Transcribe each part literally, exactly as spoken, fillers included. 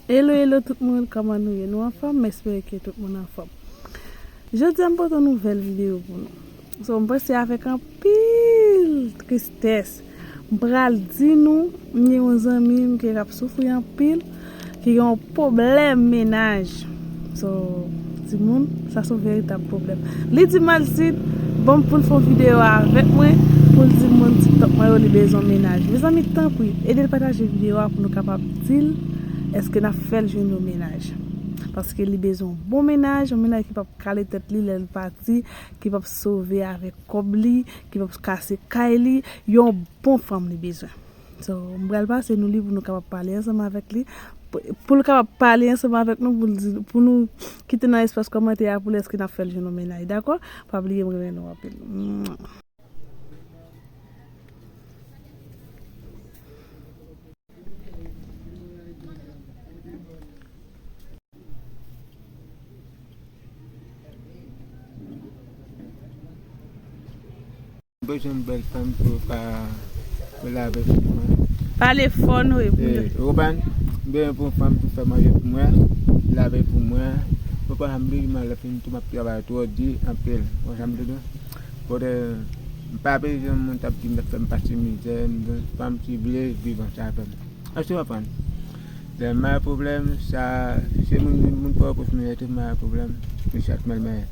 Hello, hello tout moun, kòman nou ye? Nou anfòm? M espere ke tout moun anfòm. Jodi a m pote yon nouvèl videyo pou nou. So, m panse avèk anpil tristès, m pral di nou, m gen yon zanmi m ki ap soufri anpil, ki gen yon pwoblèm mennaj. So, timoun, sa se yon veritab pwoblèm. Li di m al sit, bon, pou l fè yon videyo avèk mwen, pou l di moun TikTok mwen yo li bezwen mennaj. Mezanmi, tanpri, ede l pataje videyo a pou nou kapab di l èske n ap fè l jwenn yon mennaj. Paske li bezwen yon bon mennaj, yon mennaj ki p ap kale tèt li lè l pati, ki p ap sove avèk kòb li, ki p ap kase kay li, yon bon fanm li bezwen. So, m pral pase nou li pou nou kapab pale ansanm avèk li. Pou, pou l kapab pale ansanm avèk nou, pou l di, pou nou kite nan espas kòmantè a pou l èske n ap fè l jwenn yon mennaj, dakò? Pa bliye m renmen nou anpil. Mwah. Bezwen bèl fanm pou ka pou lave pou mwen. Pale fò nou e pou yo. Ou konprann? Bezwen pou yon fanm pou fè manje pou mwen, lave pou mwen. Ou konprann, m bezwen mwen lè fini tou, m ap travay twò di anpil. Ou konprann sa m te di w? Kote m pa bezwen moun t ap di m t ap fè m pase mizè, m bezwen fanm ki vle viv ansanm avè m. Èske w konprann? Lè m gen pwoblèm, sa, se moun, moun pa pwòch mwen tou m gen pwoblèm, se sa k mèl mwen.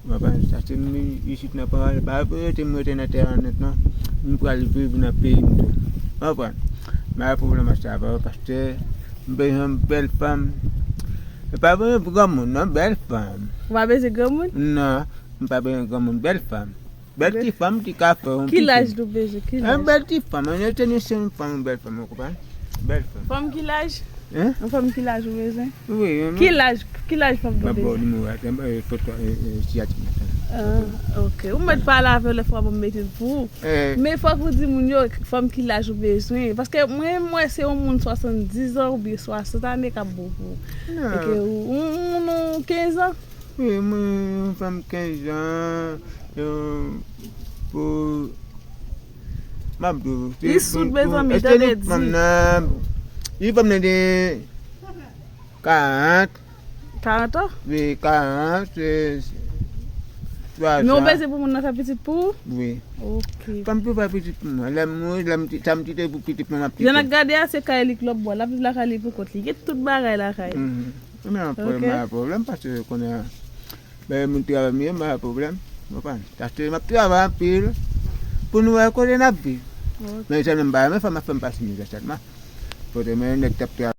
Ou konprann? Sa se m isit nan pawòl, pa vre te m rete nan tè an nèt non. M pral viv nan peyi m tou. Ou konprann? M gen pwoblèm ak sa, pastè, m bezwen yon bèl fanm. E pa bezwen granmoun non, bèl fanm. Ou pa bezwen granmoun? Non, m pa bezwen granmoun, bèl fanm. Bèl ti fanm ki ka fè yon pitit. Ki laj nou bezwen? Ki laj? Yon bèl ti fanm, yon teni se yon fanm, yon bèl fanm, ou konprann? Bèl fanm. Fanm ki laj? Hein? Yon fanm ki laj ou bezwen? Wi, yon. Ki laj, ki laj fanm nou bezwen? Mwen ba w nimewo a, e, foto, e, e, siyati m nan. Ah, ok. Ou mèt pale avè l, lè fwa pou m mete l pou ou. Eh. Men fòk ou di moun yo, fanm ki laj ou bezwen. Paske mwen, mwen se yon moun swasanndiz an oubyen swasant ane k ap bon pou ou. Non. E ke ou, ou, ou, ou kenz an? Wi, mwen, yon fanm kenz an, yon, pou, m ap di w, se li soud, pou, mezanmi, èske tande li di. Fanm nan, li fanm nan gen karant. Karant an? Wi, karant, se, twa zan. Men ou bezwen pou moun nan fè pitit pou ou? Wi. Ok. Fanm pou fè pitit pou mwen. Lè m mouri, lè m ti, sa m kite pou pitit mwen, m ap kite. Jan n ap gade a, se kay li k lòt bò. L ap viv lakay li pou kont li. Gen tout bagay lakay li. Mhm. Men anpil, ok, mwen gen pwoblèm, paske kounye a, men moun travay m ye, m pa gen pwoblèm. Ou konprann? Paske m ap travay anpil pou nou wè kote n ap viv. Ok. Men jan m pa renmen fanm ap fè m pase mizè sèlman. Kote men nèg t ap travay.